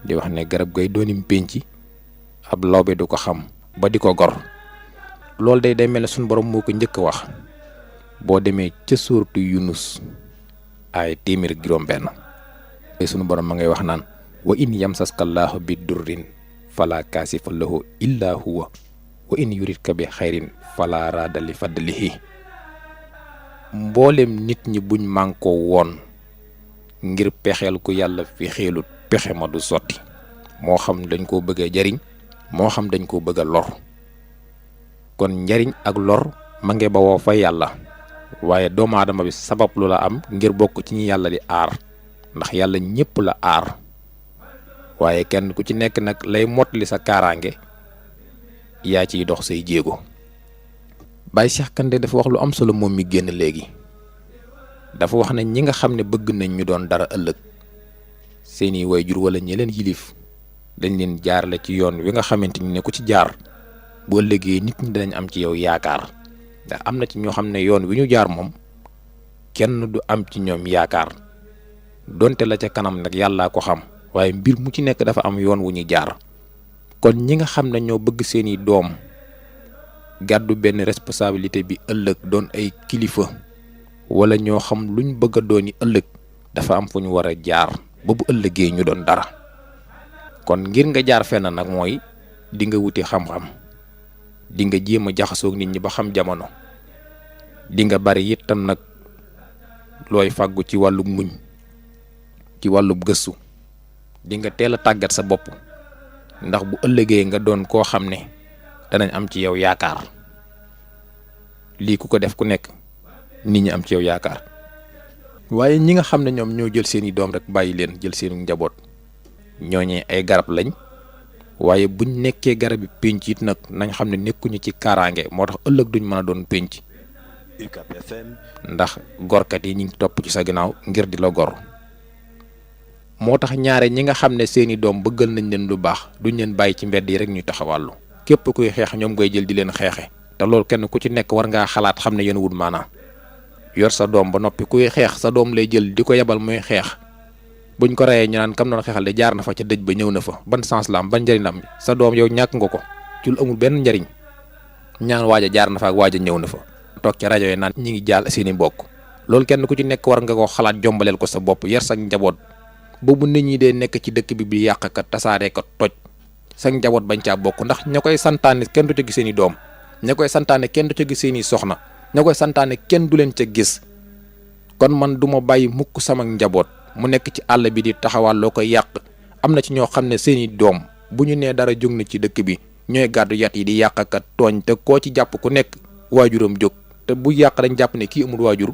di wax ne garab gay doonim penc ab lawbe du ko xam ba di ko gor. loolu day mel ne suñu borom moo ko njëkk a wax boo demee ca suuratu Yunus ay téeméer juróom-benn suñu borom ma ngay wax naan wa in yamsaskallaahu bi durrin fala kaasifa lahu illa huwa wa in yuridka bi xayrin fala raada li fadlihi. mboolem nit ñi buñ mànkoo woon ngir pexeel ku yàlla fi xeelut pexe ma du sotti moo xam dañ koo bëgg a jariñ moo xam dañ koo bëgg a lor. kon njariñ ak lor ma nge ba woo fa yàlla waaye doomu aadama bi sabab lu la am ngir bokk ci ñi yàlla di aar ndax yàlla ñépp la aar waaye kenn ku ci nekk nag lay mottali sa kaaraange yaa ciy dox say jéego. Baye Cheikh Kandé dafa wax lu am solo moom mi génn léegi dafa wax ne ñi nga xam ne bëgg nañ ñu doon dara ëllëg seeni waajur wala ñi leen yilif dañ leen jaarale ci yoon wi nga xamante ni ne ku ci jaar boo ëllëgee nit ñi danañ am ci yow yaakaar ndax am na ci ñoo xam ne yoon wi ñu jaar moom kenn du am ci ñoom yaakaar donte la ca kanam nag yàllaa ko xam waaye mbir mu ci nekk dafa am yoon wu ñu jaar. kon ñi nga xam ne ñoo bëgg seeni doom gàddu benn responsabilité bi ëllëg doon ay kilifa wala ñoo xam luñ bëgg a dooni ëllëg dafa am fu ñu war a jaar ba bu ëllëgee ñu doon dara. kon ngir nga jaar fenn nag mooy di nga wuti xam-xam di nga jéem a jaxasoog nit ñi ba xam jamono di nga bari itam nag looy fàggu ci wàllu muñ ci wàllu gëstu di nga teel a tàggat sa bopp ndax bu ëllëgee nga doon koo xam ne danañ am ci yow yaakaar. lii ku ko def ku nekk nit ñi am ci yow yaakaar waaye ñi nga xam ne ñoom ñoo jël seeni doom rek bàyyi leen jël seenu njaboot ñooñee ay garab lañ waaye buñ nekkee garab yi pénc it nag nañ xam ne nekkuñu ci kaaraange moo tax ëllëg duñ mën a doon pénc ndax gorkat yi ñu ngi topp ci sa ginnaaw ngir di la gor. moo tax ñaare ñi nga xam ne seeni doom bëggal nañ leen lu baax duñ leen bàyyi ci mbedd yi rek ñuy taxawàllu képp kuy xeex ñoom ngay jël di leen xeexe te loolu kenn ku ci nekk war ngaa xalaat xam ne yéen wut maanaam yor sa doom ba noppi kuy xeex sa doom lay jël di ko yebal muy xeex buñ ko reyee ñu naan kam doon xeexal de jaar na fa ca dëj ba ñëw na fa ban sens la am ban njëriñ la am sa doom yow ñàkk nga ko ci lu amul benn njëriñ ñaan waaja jaar na fa ak waaja ñëw na fa toog ca rajo yi naan ñi ngi jaal seeni mbokk loolu kenn ku ci nekk war nga ko xalaat jombaleel ko sa bopp yar sa njaboot boobu nit ñi dee nekk ci dëkk bi bi yàq ka tasaare ka toj sa njaboot bañ caa bokk ndax ña koy santaane kenn du ca gis seeni doom ña koy santaane kenn du ca gis seeni soxna ña koy santaane kenn du leen ca gis. kon man duma bàyyi mukk sama njaboot mu nekk ci àll bi di taxawal loo koy yàq am na ci ñoo xam ne seeni doom bu ñu nee dara jóg na ci dëkk bi ñooy gàddu yat yi di yàq ka tooñ te koo ci jàpp ku nekk waajuram jóg te bu yàq dañ jàpp ne kii amul waajur.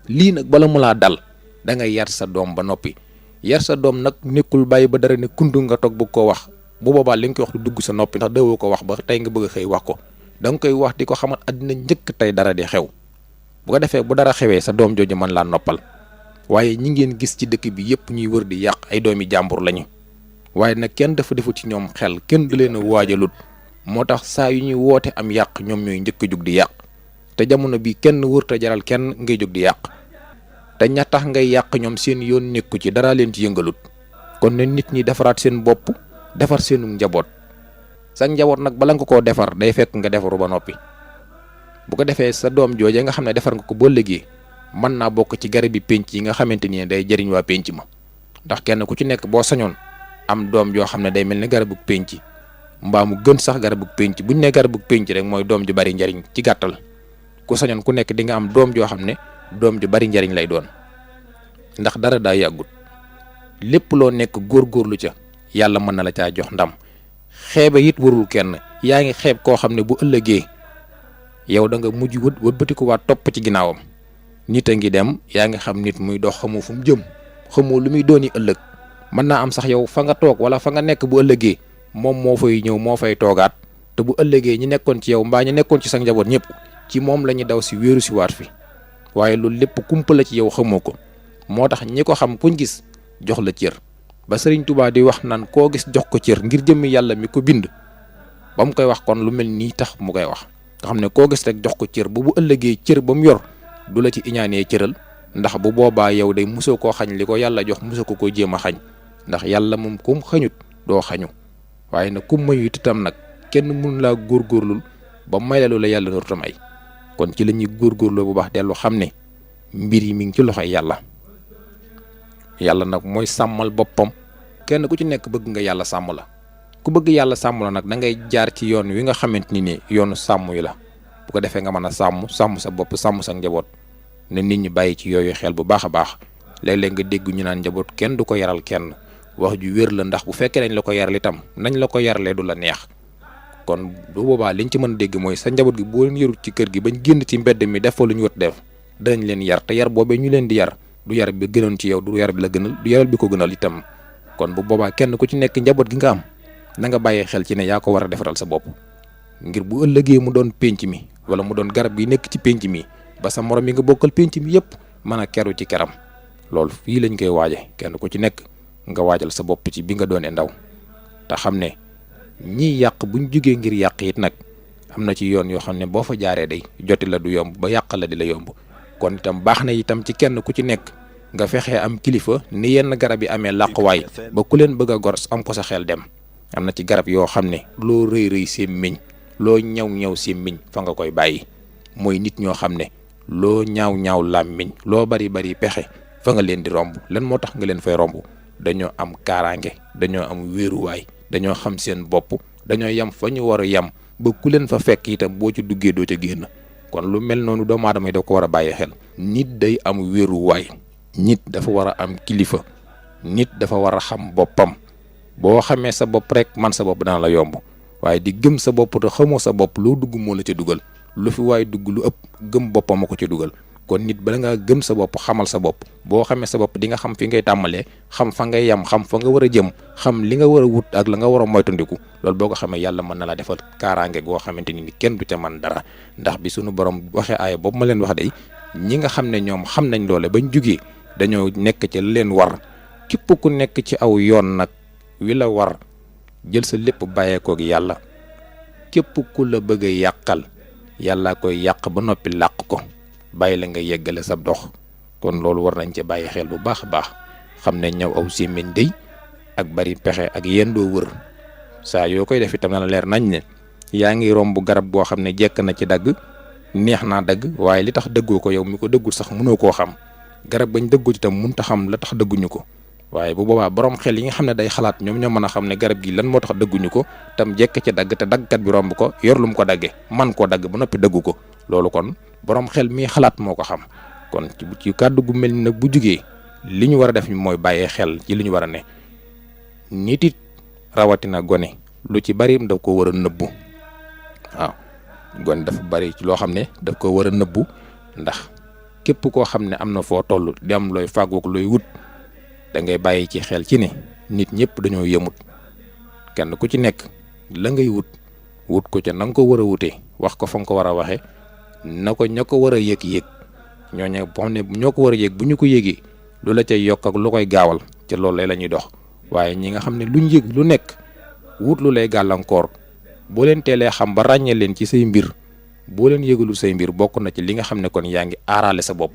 lii nag bala mu laa dal da ngay yar sa doom ba noppi yar sa doom nag nekkul bàyyi ba dara ne kundu nga toog bëgg koo wax bu boobaa li nga koy wax du dugg sa noppi ndax dawoo ko wax ba tey nga bëgg a xëy wax ko da nga koy wax di ko xamal àddina njëkk tey dara di xew bu ko defee bu dara xewee sa doom jooju mën laa noppal. waaye ñi ngeen gis ci dëkk bi yépp ñuy wër di yàq ay doomi jàmbur lañu waaye nag kenn dafa defu ci ñoom xel kenn du leen a waajalut moo tax saa yu ñuy woote am yàq ñoom ñooy njëkk a jóg di yàq te jamono bi kenn wërta jaral kenn ngay jóg di yàq te ña tax ngay yàq ñoom seen yoon nekku ci dara leen ci yëngalut. kon ne nit ñi defaraat seen bopp defar seenu njaboot sa njaboot nag bala nga koo defar day fekk nga defaru ba noppi bu ko defee sa doom jooje nga xam ne defar nga ko boo léegi mën naa bokk ci garabi pénc yi nga xamante ni day jëriñ waa pénc ma ndax kenn ku ci nekk boo sañoon am doom joo xam ne day mel ni garabu pénc mbaa mu gën sax garabu pénc buñ ne garabu pénc rek mooy doom ju bari njariñ ci gàttal ku sañoon ku nekk di nga am doom joo xam ne doom ju bari njariñ lay doon ndax dara daa yàggut lépp loo nekk góorgóorlu ca yàlla mën na la caa jox ndam xeebe it warul kenn yaa ngi xeeb koo xam ne bu ëllëgee yow da nga mujj wëlbati ko waa topp ci ginnaawam nit a ngi dem yaa ngi xam nit muy dox xamoo fu mu jëm xamoo lu muy dooni ëllëg mën naa am sax yow fa nga toog wala fa nga nekk bu ëllëgee moom moo fay ñëw moo fay toogaat te bu ëllëgee ñi nekkoon ci yow mbaa ñi nekkoon ci sa njaboot ñëpp ci moom la ñuy daw si wéeru si waat fi waaye loolu lépp kumpa la ci yow xamoo ko moo tax ñi ko xam kuñ gis jox la cër ba Sëriñ Tuubaa di wax naan koo gis jox ko cër ngir jëmmi yàlla mi ko bind ba mu koy wax kon lu mel nii tax mu koy wax nga xam ne koo gis rek jox ko cër bu ëllëgee cër ba mu yor du la ci iñaanee cëral ndax bu boobaa yow day musoo koo xañ li ko yàlla jox musoo ko jéem a xañ ndax yàlla moom kum xañut doo xañu waaye nag kum mayut itam nag kenn mun laa góorgóorlul ba may la lu la yàlla narut a may kon ci la ñuy góorgóorloo bu baax dellu xam ne mbir yi mi ngi ci loxoy yàlla nag mooy sàmmal boppam kenn ku ci nekk bëgg nga yàlla sàmm la ku bëgg yàlla sàmm la nag da ngay jaar ci yoon wi nga xamante ni yoonu sàmm yi la bu ko defee nga mën a sàmm sa bopp sàmm sa njaboot ne nit ñi bàyyi ci yooyu xel bu baax a baax léeg-léeg nga dégg ñu naan njaboot kenn du ko yaral kenn wax ju wér la ndax bu fekkee dañ la ko yaral itam nañ la ko yaralee du la neex kon bu boobaa liñ ci mën a dégg mooy sa njaboot gi boo leen yarul ci kër gi bañ génn ci mbedd mi def fa lu ñu war def danañ leen yar te yar boobee ñu leen di yar du yar bi gënoon ci yow du yar bi la gënal du yaral bi ko gënal itam kon bu boobaa kenn ku ci nekk njaboot gi nga am na nga bàyyee xel ci ne yaa ko war a defaral sa bopp ngir bu ëllëgee mu doon pénc mi wala mu doon garab gi nekk ci pénc mi ba sa morom yi nga bokkal pénc mi yëpp mën a keru ci keram loolu fii lañ koy waaje kenn ku ci nekk nga waajal sa bopp ci bi nga doonee ndaw te xam ne ñiy yàq buñ jugee ngir yàq it nag am na ci yoon yoo xam ne boo fa jaaree day joti la du yomb ba yàq la di la yomb kon itam baax na itam ci kenn ku ci nekk nga fexee am kilifa ni yenn garab yi amee làquwaay ba ku leen bëgg a gor am ko sa xel dem am na ci garab yoo xam ne loo rëy rëy sémmiñ loo ñaw sémmiñ fa nga koy bàyyi mooy nit ñoo xam ne loo ñaaw làmmiñ loo bari pexe fa nga leen di romb lan moo tax nga leen fay romb dañoo am kaaraange dañoo am wéeruwaay dañoo xam seen bopp dañoo yem fa ñu war a yem ba ku leen fa fekk itam boo ci duggee doo ca génn kon lu mel noonu doomu aadama yi da ko war a bàyyi xel nit day am wéeruwaay nit dafa war a am kilifa nit dafa war a xam boppam boo xamee sa bopp rek man sa bopp dana la yomb waaye di gëm sa bopp te xamoo sa bopp loo dugg moo la ca dugal lu fi waaye dugg lu ëpp gëm boppam a ko ca dugal kon nit bala ngaa gëm sa bopp xamal sa bopp boo xamee sa bopp di nga xam fi ngay tàmbalee xam fa ngay yem xam fa nga war a jëm xam li nga war a wut ak la nga war a moytandiku loolu boo ko xamee yàlla mën na la defal kaaraange goo xamante ni kenn du ca man dara ndax bi sunu borom waxee aaya boobu ma leen wax day ñi nga xam ne ñoom xam nañ loole bañ jugee dañoo nekk ci leen war képp ku nekk ci aw yoon nag wi la war jël sa lépp bàyyeekoog yàlla képp ku la bëgg a yàqal yàlla koy yàq ba noppi làq ko bàyyi la nga yeggale sa dox kon loolu war nañ ci bàyyi xel bu baax a baax xam ne ñëw aw sémmiñ day ak bari pexe ak yéen doo wër saa yoo koy def itam na la leer nañ ne yaa ngi romb garab goo xam ne jekk na ci dagg neex naa dagg waaye li tax dëggoo ko yow mi ko dëggul sax mënoo koo xam garab bañ dëggul itam mënut a xam la tax dëgguñu ko waaye bu boobaa borom xel yi nga xam ne day xalaat ñoom ñoo mën a xam ne garab gi lan moo tax dëgguñu ko tam jekk ci dagg te daggkat bi romb ko yor lu mu ko daggee man koo dagg ba noppi dëggu ko loolu kon borom xel mi xalaat moo ko xam kon ci kàddu gu mel ni nag bu jugee li ñu war a def mooy bàyyee xel ci li ñu war a ne nit it rawatina gone lu ci bari daf ko war a nëbbu waaw gone dafa bari ci loo xam ne daf ko war a nëbbu ndax képp koo xam ne am na foo toll di am looy fàggoog looy wut da ngay bàyyi ci xel ci ne nit ñëpp dañoo yemut kenn ku ci nekk la ngay wut ko ca na nga ko war a wutee wax ko fa nga ko war a waxee na ko ña ko war a yëg ñooñu boo xam ne ñoo ko war a yëg bu ñu ko yëgee lu la cay yokk ak lu koy gaawal ca loolu la ñuy dox waaye ñi nga xam ne luñ yëg lu nekk wut lu lay gàllankoor boo leen teelee xam ba ràññee leen ci say mbir boo leen yëgalul say mbir bokk na ci li nga xam ne kon yaa ngi aaraale sa bopp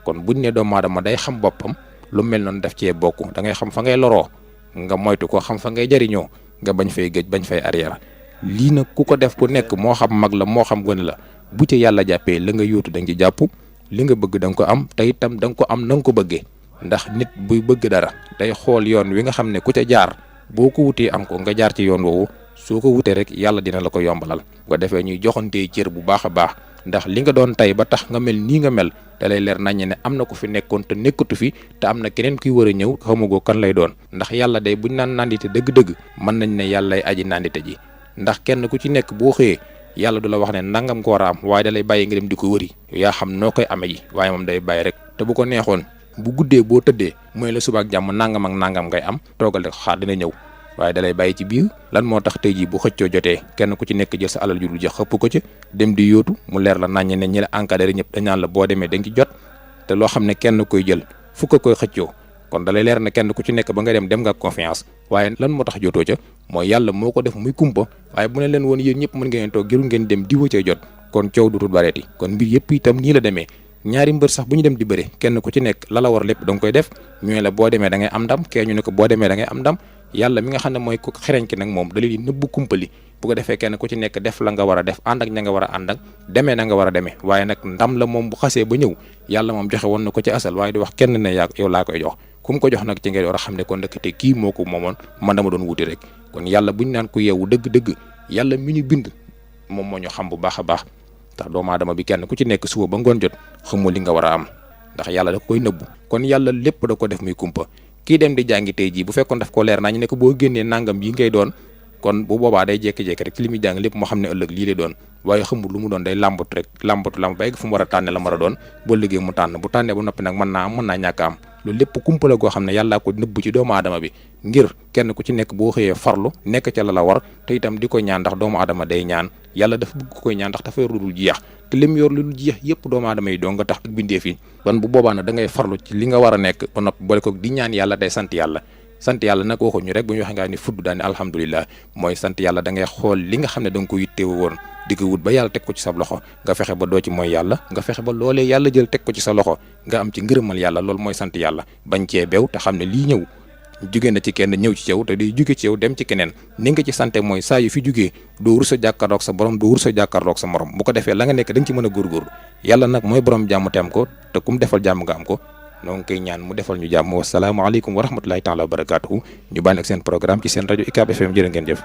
kon buñ ne doomu aadama day xam boppam lu mel noonu daf cee bokk da ngay xam fa ngay loroo nga moytu ko xam fa ngay jariñoo nga bañ fay gëj bañ fay arrière lii nag ku ko def ku nekk moo xam mag la moo xam gone la bu ci yàlla jàppee la nga yóotu da nga ci jàpp li nga bëgg da nga ko am te itam da nga ko am na nga ko bëggee ndax nit buy bëgg dara day xool yoon wi nga xam ne ku ca jaar boo ko wutee am ko nga jaar ci yoon woowu soo ko wutee rek yàlla dina la ko yombalal nga defee ñuy joxantee cër bu baax a baax ndax li nga doon tey ba tax nga mel nii nga mel da lay leer naññe ne am na ko fi nekkoon te nekkatu fi te am na keneen kuy war a ñëw xamugoo kan lay doon ndax yàlla day buñ naan nandite dëgg-dëgg mën nañ ne yàllay aji nandite ji ndax kenn ku ci nekk boo xëyee yàlla du la wax ne nangam ko war a am waaye da lay bàyyi nga dem di ko wëri yaa xam noo koy amee ji waaye moom day bàyyi rek te bu ko neexoon bu guddee boo tëddee mooy la suba ak jàmm nangam ak nangam ngay am toogal rek xaar dina ñëw waaye dalay bàyyi ci biir lan moo tax tey jii bu xëccoo jotee kenn ku ci nekk jël sa alal ju dul jeex xëpp ko ci dem di yóotu mu leer la naññe ne ñi la encadré ñëpp dañ naan la boo demee da nga ci jot te loo xam ne kenn koy jël fukk koy xëccoo kon dalay leer na kenn ku ci nekk ba nga dem nga confiance waaye lan moo tax jotoo ca mooy yàlla moo ko def muy kumpa waaye bu ne leen woon yéen ñëpp mën ngeen toog jëru ngeen dem diwa ca jot kon coow dutul bareeti kon mbir yëpp itam nii la demee ñaari mbër sax bu ñu dem di bëre kenn ku ci nekk la la war lépp da nga koy def ñu ne la boo demee da ngay am ndam kee ñu ne ko boo demee da ngay am ndam yàlla mi nga xam ne mooy ku xereñ ki nag moom da leen di nëbbu kumpali bu ko defee kenn ku ci nekk def la nga war a def ànd ak ña nga war a ànd ak demee na nga war a demee waaye nag ndam la moom bu xasee ba ñëw yàlla moom joxe woon na ko ci asal waaye di wax kenn ne yaa yow laa koy jox ku mu ko jox nag ci ngeen war a xam ne kon ndekete kii moo ko moomoon man dama doon wuti rek kon yàlla buñ naan ko yeewu dëgg-dëgg yàlla mi ñu bind moom moo ñu xam bu baax a baax ndax doomu aadama bi kenn ku ci nekk suba ba ngoon jot xamul li nga war a am ndax yàlla da koy nëbbu kon yàlla lépp da ko def muy kumpa kii dem di jàngi tey jii bu fekkoon daf ko leer naa ñu ne ko boo génnee nangam yi ngay doon kon bu boobaa day jékki-jékki rek ci li muy jàng lépp moo xam ne ëllëg lii lay doon waaye xamul lu mu doon day làmbatu rek làmbatu ba egg fu mu war a tànne la war a doon boo liggéey mu tànn bu tànnee ba noppi nag mën naa am mën naa ñàkk am loolu lépp kumpa la goo xam ne yàllaa ko nëbb ci doomu aadama bi ngir kenn ku ci nekk boo xëyee farlu nekk ca la war te itam di ko ñaan ndax doomu aadama day ñaan yàlla dafa bëgg koy ñaan ndax dafa yor lu dul jeex te lim yor lu dul jeex yëpp doomu aadama yi doo nga tax ak bindeef yi kon bu boobaa nag da ngay farlu ci li nga war a nekk ba noppi boole ko di ñaan yàlla day sant yàlla nag waxuñu rek bu ñu waxee ngaa ni fudd daal ni alhamdulilah mooy sant yàlla da ngay xool li nga xam ne da nga ko yitteewu woon di ko wut ba yàlla teg ko ci sa loxo nga fexe ba doo ci mooy yàlla nga fexe ba loolee yàlla jël teg ko ci sa loxo nga am ci ngërëmal yàlla loolu mooy sant yàlla bañ cee bew te xam ne lii ñëw jugee na ci kenn ñëw ci yow te day jugee ci yow dem ci keneen ni nga ci sante mooy saa yu fi jugee doo rus a jàkkaarloog sa borom doo rus a jàkkaarloog sa morom bu ko defee la nga nekk da nga ci mën a góorgóorlu yàlla nag mooy borom jàmm te am ko te kum defal jàmm nga am ko noo ngi koy ñaan mu defal ñu jàmm wasalaamaaleykum wa rahmatulahi taala wa barakaatuhu ñu bàyyi ak seen programme ci seen rajo UCAB FM jërë ngeen jëf